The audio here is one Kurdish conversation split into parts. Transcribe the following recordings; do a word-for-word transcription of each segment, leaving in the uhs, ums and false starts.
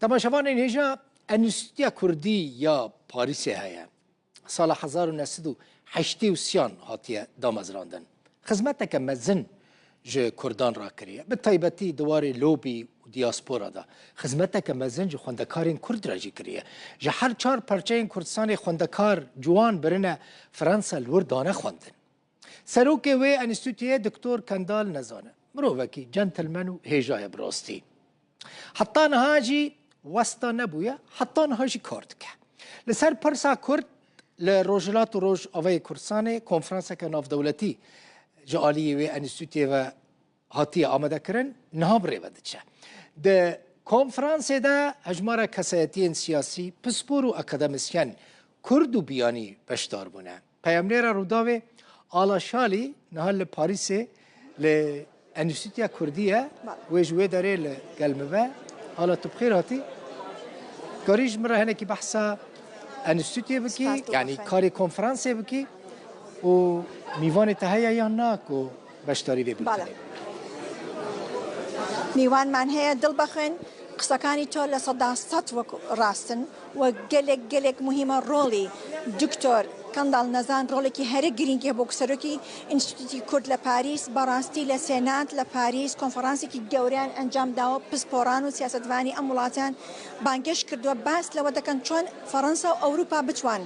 Temaşevanên hêja, Enstîtuya Kurdî ya Parîsê heye. Sala hezar û neh sed û heştê û sê hatiye damezrandin. Xizmeteke mezin ji Kurdan re kiriye. Bi taybetî di warê lobî û diaspora de xizmeteke mezin ji xwendekarên Kurd re jî kiriye. Ji her çar perçeyên Kurdistanê xwendekar ciwan birine Fransa, li wir dane xwendin. Serokê wê enstîtuyê Doktor Kendal Nezan e. Mirovekî gentleman û hêja ye bi rastî. Heta niha jî westa nebûye, heta niha jî kar dike. Li ser pirsa Kurd li Rojhilat û Rojavayê Kurdistanê konferanseke navdewletî ji aliyê wê enstîtuyê ve hatiye amadekirin, niha bi rê ve diçe. Di konferansê de hejmara kesayetiyên siyasî, pispor û akademisyen, Kurd û biyanî beşdar bûne. Peyamnêra Rûdawê Ala Şalî niha li Parîsê li Enstîtuya Kurdî ye. Bale. Wê ji wê derê li gel min be. Ala, tu bi xêr hatî. Karî ji min re hinekî behsa enstîtuyê bikî, Spas, tu yanî bixêr. Karê konferansê bikî û mîvanê te heye yan na ku beşdarî vê Bale. Bûtinê. Mîwanman heye, dil bixwin. قسەکانی تۆ لە سەدا سەد وەک ڕاستن و گەلێک، گەلێک مهمە ڕۆڵی دکتۆر کەنداڵ نەزان ڕۆڵێکی هەرە گرنگی هەبوو کە سەرۆکی ئینستیتوتی کورد لە پاریس، بەڕاستی لە سێنات لە پاریس کۆنفرانسێکی گەوریان ئەنجام داوە، پسپۆران و سیاسەتوانی ئەم وڵاتیان بانگێش کردووە، باس لەوە دەکەن چۆن فەڕەنسا و ئەوروپا بتوان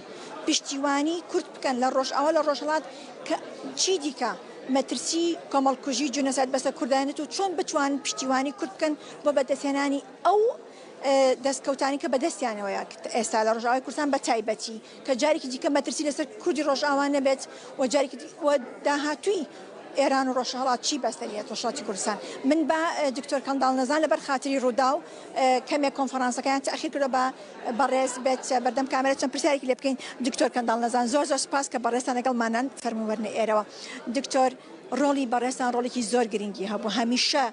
پشتیوانی کورد بکەن لە ڕۆژئاوا، لە ڕۆژهەڵات کە چی دیکە مەترسی کۆمەڵکوژی جونەسایت بەسەر کوردایەت و چۆن بتوان پشتیوانی کورد بکەن بۆ بەدەستهێنانی ئەو، ئە، دەستکەوتانی کە بەدەستیانەوەیە ئێستا لە ڕۆژاوای کوردستان بە تایبەتی، کە جارێکی دیکە مەترسی لەسەر کوردی ڕۆژاوا نەبێت و جارێکی دی-، و داهاتووی ئێران و ڕۆژهەڵات چی بەستەنیەت ڕۆژهەڵاتی کوردستان. من بە، ئە، دکتۆر کەنداڵ نەزان لەبەر خاتری ڕووداو، ئە، کەمێک کۆنفرانسەکەیان تەخیر کردو بە بەڕێز بێت بەردەم کامێرا چەند پرسیارێکی لێ بکەین. دکتۆر کەنداڵ نەزان، زۆر زۆر سپاس کە بەڕێزتان لەگەڵمانن، فەرموو وەرنە ئێرەوە. دکتۆر، ڕۆڵی بەڕێزتان ڕۆڵێکی زۆر گرنگی هەبوو. هەمیشە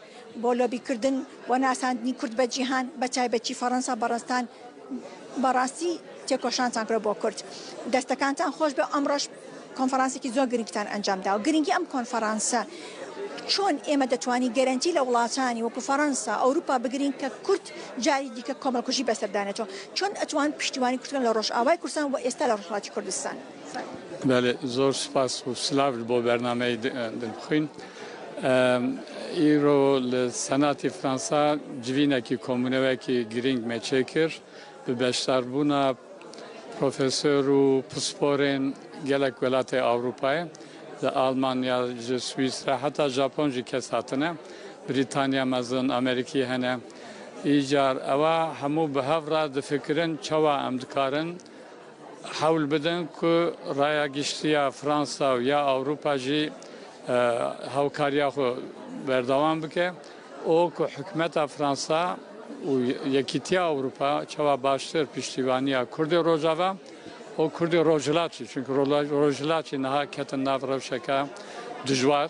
بۆ لۆبیکردن بۆ ناساندنی کورد بە جیهان، بە تایبەتی فەڕەنسا، بەڕێزتان بەڕاستی تێکۆشانتان کرد بۆ کورد. دەستەکانتان خۆش بێ، ئەمڕۆش کۆنفرانسێکی زۆر گرنگتان ئەنجام دا. و گرنگی ئەم کۆنفرانسە چۆن ئێمە دەتوانین گەرەنتی لە وڵاتانی وەکو فەڕەنسا، ئەوروپا بگرین کە کورد جاری دیکە کۆمەڵکوژی بەسەردانێتەوە؟ چۆن ئەتوان پشتیوانی کورد بکەن لە ڕۆژئاوای کوردستان و ئێستا لە ڕۆژهەڵاتی کوردستان؟ بەڵێ، زۆر سپاس و سلااو بۆ بەرنامەی د-، دڵبخوین. ئەم، ئیرۆ لە سەناتی فەرەنسا جڤینێکی کۆمونەوەیەکی گرنگ مێچێ کرد بە بەشداربوونا پرۆفێسۆر و پسپۆرێن گەلێک وڵاتێ ئەوروپایە، لە ئەڵمانیا، ji Swîsra, heta Japon jî kes hatine, Brîtanya mezin, Amerîkî hene. Îcar ewa hemû bi hev re difikirin çawa em dikarin hewl bidin ku raya giştî ya Fransa û ya Ewropa jî, e, hawkariya xwe berdewam bike û ku hikûmeta Fransa û Yekîtiya Ewropa çawa baştir piştîvaniya Kurdê Rojava û Kurdê Rojhilat jî, çunku Rola-, Rojhilat jî niha ketin nav rewşeke dijwar.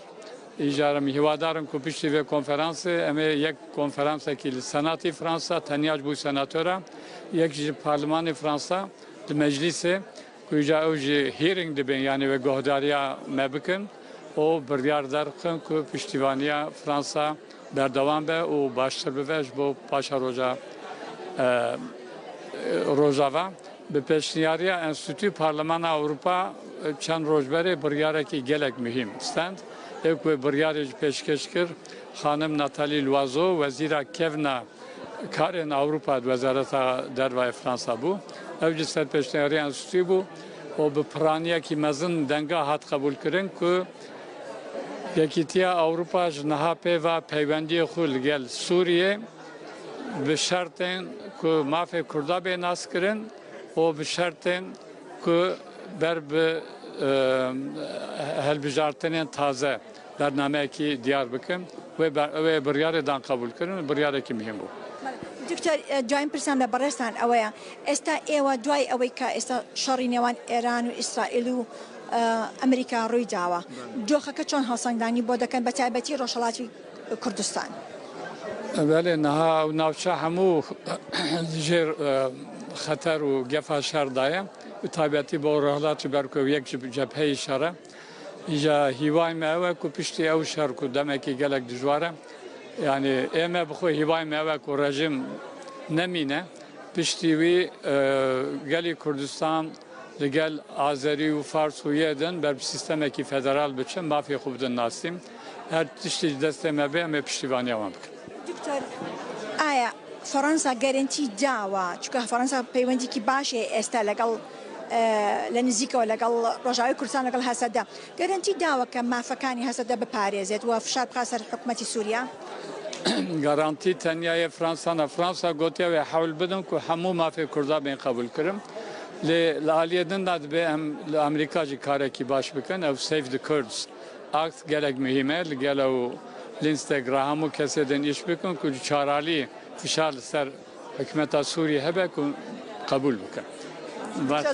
Îcar em hîwadar in ku piştî vê konferansê em ê yek konferansekî li Senatî Fransa, tenya ji bo senatora, yek jî ji Parlemanê Fransa, di meclîsê ku îca ew jî hearing dibin, yanî wê guhdariya me bikin û biryar derxin ku piştîvaniya Fransa berdewam be û baştir bibe ji bo paşeroja, e, Rojava. Bi pêşniyariya Enstîtûyê Parlemana Ewropa, e, çend roj berê biryarekî gelek muhîm stend. Ê ku wê biryarê jî pêşkêş kir, xanim Nathalie Loiseau, wezîra kevna karên Ewropa di Wezareta Derve ya Fransa bû. Ew jî serpêşniyariya Enstîtûyê bû û bi piraniyekî mezin denga hat qebûlkirin ku Yekîtiya Ewropa ji niha pê ve peywendiyê xwe li gel Sûriyê bi şertên ku mafê Kurda bê naskirin û bi şertên ku ber bi, e, hilbijartinên taze bernameyekî diyar bikin. Wê ber-, wê biryarê dan qebûl kirin, biryarekî muhîm bû. دکتۆر، ئە، دوایین پرسیارم لە بەڕێزتان ئەوەیە، ئێستا ئێوە دوای ئەوەی کە ئێستا شەڕی نێوان ئێران و ئیسرائیل و، ئە، ئەمریکا ڕووی داوە، دۆخەکە چۆن هەڵسەنگدانی بۆ دەکەن، بە تایبەتی ڕۆژهەڵاتی کوردستان؟ Belê, niha ew navçe hemû li jêr, e, xeter û gefa şer daye. Bi taybetî bo rojhilatê ber ku ew yek ji cepheyê şer e. Îja hîvayê me ew e ku piştî ew şer ku demekî gelek dijwar e, yanî ê me bi xwe hîvayê me ew e ku rejîm Nemîne. Piştî wî, e, gelî Kurdistan li gel Azerî û Fars û yê din ber bi sîstemekî federal biçin, mafê xwe bidin nasîn. Her tiştî ji destê me bê, em ê piştîvaniya wan bikin. دکتۆر، ئایا فەڕەنسا گەرەنتی داوە، چونکە فەڕەنسا پەیوەندیکی باشی ئێستا لەگەڵ، ئە، لە نزیکەوە لەگەڵ ڕۆژاوای کوردستان، لەگەڵ هەسەدە، گەرەنتی داوە کە مافەکانی هەسەدە بپارێزێت و فشار بخا سەر حکومەتی سووریا؟ Garantî tenya yê Fransa ne. Fransa gotiye wê hewl bidin ku hemû mafê Kurda bên qebûl kirin. Lê li aliyê din de dibê em li Amerîka jî karekî baş bikin. Ev Save the Kurds Act gelek muhîm e. Li gel ew Lindsey Graham û kesê din îş bikin ku ji çaralî fişar li ser hikûmeta Sûriyê hebe ku qebûl bikin.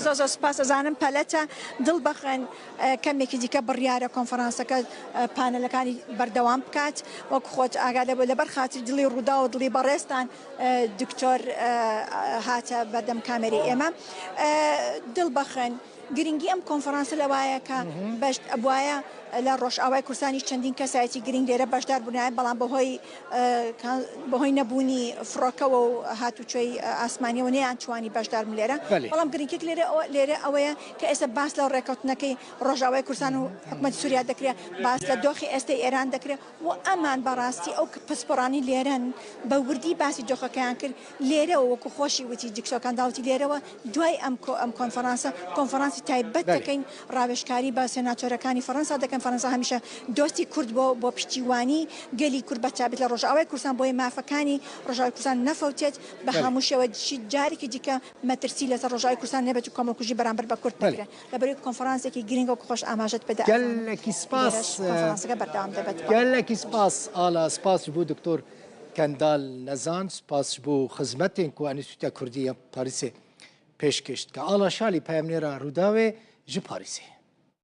زۆر زۆر سپاس. ئەزانم پەلەتە، دڵ بەخێن، ئە، کەمێکی دیکە بڕیارە کۆنفرانسەکە، ئە، پانەلەکانی بەردەوام بکات. وەک خۆت ئاگادە بوو، لەبەر خاتری دڵی ڕوودا و دڵی بەڕێستان، ئە، دکتۆر، ئە، هاتە بەردەم کامێری ئێمە. ئە، دڵ بەخێن. گرنگی ئەم کۆنفرانسە لەوایە کە بەش ئەبوایە لە ڕۆژئاوای کوردستانی چەندین کەسایەتی گرنگ لێرە بەشدار بوونایە، بەڵام بەهۆی، ئە، کان-، بەهۆی نەبوونی فڕۆکەوە و هاتوچۆی، ئە، ئاسمانیەوە نەیان توانی بەشدار بن لێرە. بەڵێ. بەڵام گرنگیەک لێرە ئەوە، لێرە ئەوەیە کە ئێستا باس لە ڕێکەوتنەکەی ڕۆژئاوای کوردستان و حکومەتی سووریا دەکرێت، باس لە دۆخی ئێستای ئێران دەکرێت و ئەمان بەڕاستی ئەو کە پسپۆڕانی لێرەن بە وردی باسی دۆخەکەیان کرد. لێرەوە وەکو خۆشی وتی، دکتۆر کەنداڵ وتی، لێرەوە دوای ئەم کۆ-، ئەم کۆنفرانسە، کۆنفرانسی تایبەت بەڵێ. دەکەین، ڕاوێژکاری بە سێناتۆرەکانی فەڕەنسا دەکەن. فەڕەنسا هەمیشە دۆستی کورد بۆ، بۆ پشتیوانی گەلی کورد بە تایبەت لە ڕۆژئاوای کوردستان، بۆیە مافەکانی ڕۆژئاوای کوردستان نەفەوتێت بە بەڵێ. هەموو شێوە، جارێکی دیکە مەترسی لەسەر ڕۆژئاوای کوردستان نەبێت و کۆمەڵکوژی بەرامبەر بە کورد بەڵێ. نەکرێت. لەبەرەوەی کۆنفرانسێکی گرنگ وەکو خۆش ئاماژەت بدا. Gelekî spas. لێرەش کۆنفرانسەکە بەردەوام دەبێت. Gelekî spas ئالا، spas ji bo doktor Kendal Nezan، spas ji bo xizmetên ku Enstîtuya Kurdî ya Parîsê pêşkêş dike. ئالا شالی، پەیامنێرە ڕووداوێ ji Parîsê.